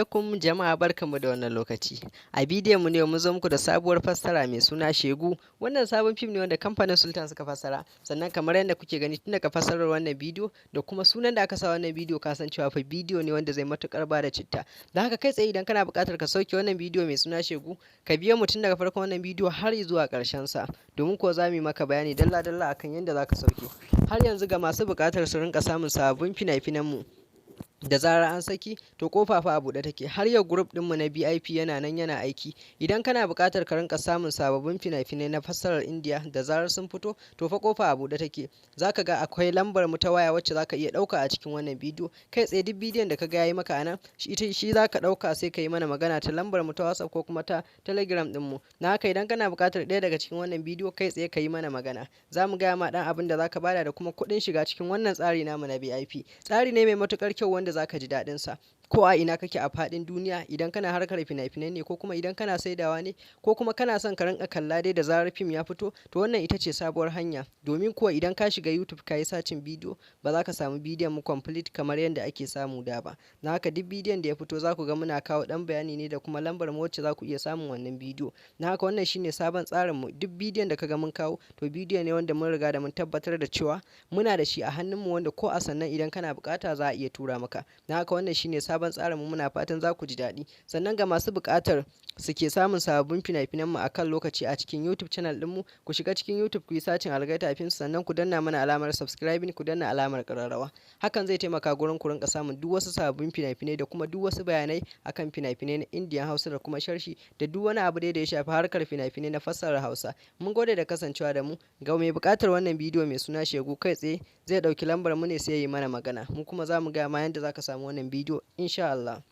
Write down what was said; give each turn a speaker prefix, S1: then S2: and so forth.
S1: Alaikum jama'a, barkanmu da wannan lokaci. A bidiyon mu ne mun zo muku da sabuwar fassara mai suna Shegu. Wannan sabon fim ne wanda kamfanin Sultan suka fassara. Sannan kamar yadda kuke gani tun daga fassarar wannan bidiyo da kuma sunan da aka sa wannan bidiyo, ka san cewa fa bidiyo ne wanda zai matukar bada citta. Don haka kai tsaye, idan kana buƙatar ka sauke wannan bidiyo mai suna Shegu, ka biyo mu tun daga farkon wannan bidiyo har zuwa ƙarshen sa. Domin kuwa za mu yi maka bayani dalla-dalla akan yadda za ka sauke. Har yanzu, ga masu buƙatar su rinƙa samun sababbin fina-finan mu da zarar an saki, to kofa fa a buɗe take. Har yau group ɗinmu na VIP yana nan yana aiki. Idan kana buƙatar ka rinka samun sababbin fina-finai na fassarar Indiya da zarar sun fito, to fa kofa a buɗe take. Zaka ga akwai lambar mu ta waya wacce zaka iya ɗauka a cikin wannan bidiyo. Kai tsaye, duk bidiyon da ka ga yayi maka anan, shi shi zaka ɗauka, sai ka yi mana magana ta lambar mu ta WhatsApp ko kuma ta Telegram ɗinmu. Na haka, idan kana buƙatar ɗaya daga cikin wannan bidiyo, kai tsaye ka yi mana magana, za mu gaya ma ɗan abin da zaka bada da kuma kuɗin shiga cikin wannan tsari namu na VIP. Tsari ne mai matuƙar kyau wanda zaka ji daɗin sa ko a ina kake a faɗin duniya. Idan kana harkar fina-finai ne, ko kuma idan kana saidawa ne, ko kuma kana son ka rinka kalla dai da zarar fim ya fito, to wannan ita ce sabuwar hanya. Domin kuwa idan ka shiga YouTube ka yi searching bidiyo, ba za ka samu bidiyon mu complete kamar yadda ake samu da ba. Na haka, duk bidiyon da ya fito, za ku ga muna kawo ɗan bayani ne da kuma lambar mu wacce za ku iya samun wannan bidiyo. Na haka, wannan shine sabon tsarin mu. Duk bidiyon da ka ga mun kawo, to bidiyo ne wanda mun riga da mun tabbatar da cewa muna da shi a hannunmu, wanda ko a sannan idan kana bukata za a iya tura maka. Na haka, wannan shine sabon tsarin mu. Muna fatan za ku ji daɗi. Sannan ga masu buƙatar suke samun sababbin fina-finan mu akan lokaci a cikin YouTube channel ɗinmu, ku shiga cikin YouTube, ku yi searching Algaita Films, sannan ku danna mana alamar subscribing, ku danna alamar ƙararrawa. Hakan zai taimaka gurin ku rinka samun duk wasu sababbin fina-finai da kuma duk wasu bayanai akan fina-finai na Indiyan Hausa da kuma sharhi da duk wani abu dai da ya shafi harkar fina-finai na fassarar Hausa. Mun gode da kasancewa da mu. Ga mai buƙatar wannan bidiyo mai suna Shegu, kai tsaye zai ɗauki lambar mu ne, sai ya yi mana magana. Mu kuma za mu gaya ma yadda za ka samu wannan bidiyo, insha Allah.